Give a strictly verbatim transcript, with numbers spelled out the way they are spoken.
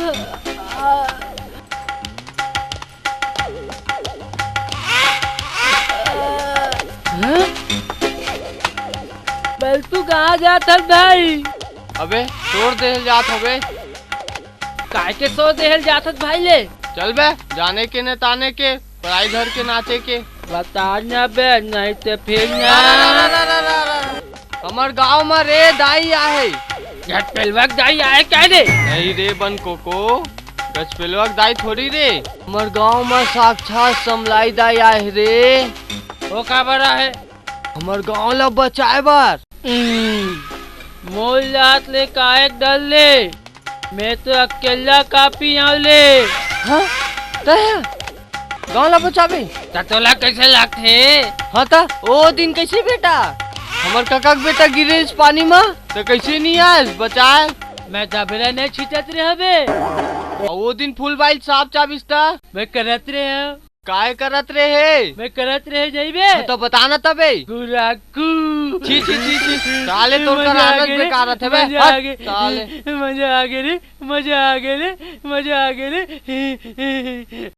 हैं? बल्टू, कहाँ जात हस भाई? अबे, तोड़ देहल जात हवे। काय के सो देहल जात हस भाई ले? चल बे, जाने के न ताने के, पराई घर के नाचे के। बता न बे, नहीं तो फिर ना। रा, रा, रा, रा, रा, रा, रा। हमर गांव म रे दाई आहे। झटपेलवा के दाई आहे क्या रे? नहीं रे बन कोको, गजपेलवा के दाई थोड़ी रे। हमर गांव म साक्षात समलाई दाई आहे रे। वो का बड़ा है? हमर गांव ला बचाए बर। हम्म, मोर जात ले काहे डर ले? मैं तो अकेला काफी हूँ ले। हाँ? तय गांव ला बचाबे? त तोला कैसे लगथे? हाँ त, ओ दिन कैसे बेटा? हमर कका के बेटा गिरे पानी म, त कैसे नहीं आए बचाए? मैं दबेला नहीं छीटत रहे बे। अउ ओ दिन फूल बाइल सांप चाबिस त? मैं करत रहे। काय करत रहे? मैं करत रहे जइबे। हाँ, तो बता ना तबे। गुराकू। छी, छी, छी, छी। साले तोर मजा आ करानच गे रे, बेकार रथे बे। मजा आ हट, गे। साले। मजा आ गे रे, मजा आ गे रे, मजा आ गे रे।